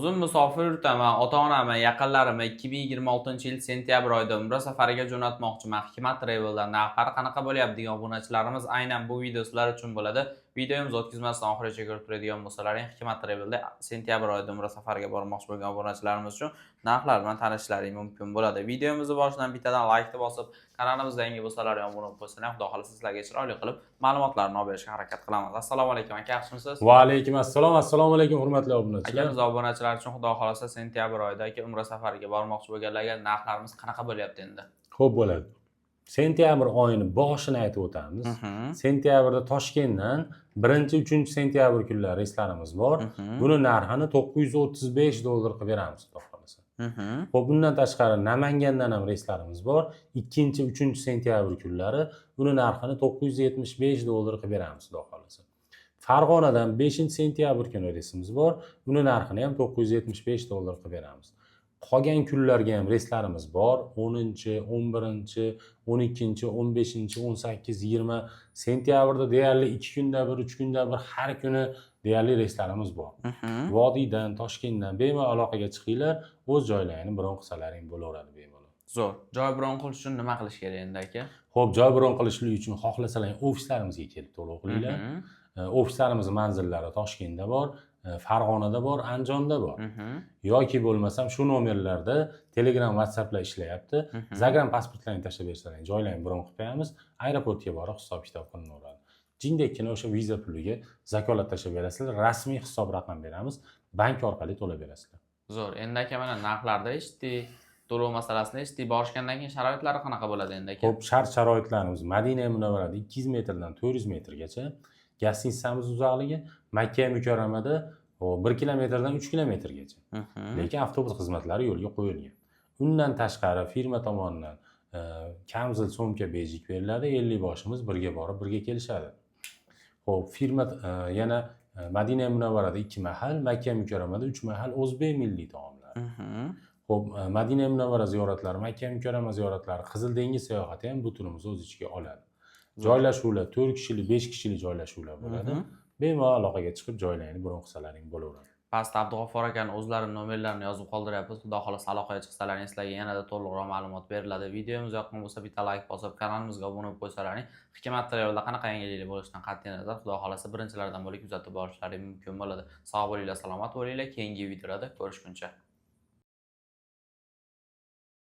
O'zim musofir yurtaman, ota-onamni, yaqinlarimni 2026-yil sentyabr oyida umra safariga jo'natmoqchiman. Hikmat Travel'dan narxlari qanaqa bo'lyapti degan obunachilarimiz, aynan bu video sizlar uchun bo'ladi. Videomizni o'tkazmasdan oxirigacha ko'rib turadigan bo'lsalaring, Hikmat Travel'da sentyabr oyida umra safariga bormoqchi bo'lgan obunachilarimiz uchun narxlar bilan tanishishlaring mumkin bo'ladi. Videomizni boshidan bittadan laykni bosib, kanalimizda yangi bo'lsalar ham obuna bo'lib qo'ysalar, Xudo xohlasa, sizlarga chiroyli qilib ma'lumotlarni olib berishga harakat qilamiz. Assalomu alaykum aka, yaxshimisiz? Va alaykum assalom. Assalomu alaykum, hurmatli obunachilar. Akamiz, obunachilar uchun, Xudo xohlasa, sentyabr oyida, aka, umra safariga bormoqchi bo'lganlarga narxlarimiz qanaqa bo'lyapti endi? Xo'p, bo'ladi. Sentyabr oyini boshini aytib o'tamiz. Sentyabrda Toshkentdan 1-3 sentyabr kunlari reyslarimiz bor. Buni narxini 935 dollar qilib beramiz, Xudo xohlasa. Xo'p, bundan tashqari Namangandan ham reyslarimiz bor. 2-3 sentyabr kunlari buni narxini 975 dollar qilib beramiz, Xudo xohlasa. Farg'onadan 5 sentyabr kuni reysimiz bor. Buni narxini ham 975 dollar qilib beramiz. Qolgan kunlarga ham reyslarimiz bor. 10, 11, 12, 15, 18, 20 sentyabrda deyarli 2 kunda bir, 3 kunda bir, har kuni deyarli reyslarimiz bor. Vodiydan, Toshkentdan bemalol aloqaga chiqinglar, o'z joylaringni bron qilsalaring bo'laveradi bemalol. Zo'r. Joy bron qilish uchun nima qilish kerak endi, aka? Xo'p, joy bron qilishlik uchun xohlasalaring ofislarimizga kelib to'lov qilinglar. Ofislarimiz manzillari Toshkentda bor, Farg'onada bor, Andijonda bor. Yoki bo'lmasam shu nomerlarda Telegram, WhatsApplar ishlayapti. Загран pasportlaringni tashlab bersalaring, joylarni bron qilib qo'yamiz. Aeroportga borib hisob kitob qilinaveradi. Jindekkina o'sha viza puliga vakolat tashlab berasizlar, rasmiy hisob raqam beramiz, bank orqali to'lab berasizlar. Zo'r. Endi aka, mana narxlarda eshitdik, to'lov masalasini eshitdik. Borishgandan keyin sharoitlari qanaqa bo'ladi endi, aka? Xo'p, shart sharoitlarimiz: Madina Munavvarada 200 metrdan 400 metrgacha, гостиница miz uzoqligi Makka Mukarramada 1 kilometrdan 3 kilometrgacha. Lekin avtobus xizmatlari yo'lga qo'yilgan. Undan tashqari firma tomonidan kamzul, sumka, bejik beriladi, 50 boshimiz birga borib, birga kelishadi. Xo'p, firma yana Madina Munavvarada ikki mahal, Makka Mukarramada uch mahal o'zbek milliy taomlari. Xo'p, Madina Munavvara ziyoratlari, Makka Mukarrama ziyoratlari, Qizil dengiz sayohati ham bu turimizni o'z ichiga oladi. Joylashuvlar 4 kishilik, 5 kishilik joylashuvlar bo'ladi. Bemalol aloqaga chiqib, joylaringni bron qilsalaring bo'laveradi. Pastda Abdug'ofor akani o'zlari nomerlarini yozib qoldiryapmiz. Xudo xohlasa, aloqaga chiqsalaring, sizlarga yanada to'liqroq ma'lumot beriladi. Videomiz yoqqan bo'lsa, bitta layk bosib, kanalimizga obuna bo'lib qo'ysalaring, Hikmat Travelda qanaqa yangiliklar bo'lishidan qat'iy nazar, Xudo xohlasa, birinchilardan bo'lib kuzatib borishlaring mumkin bo'ladi. Sog' bo'linglar, salomat bo'linglar. Keyingi videolarda ko'rishguncha.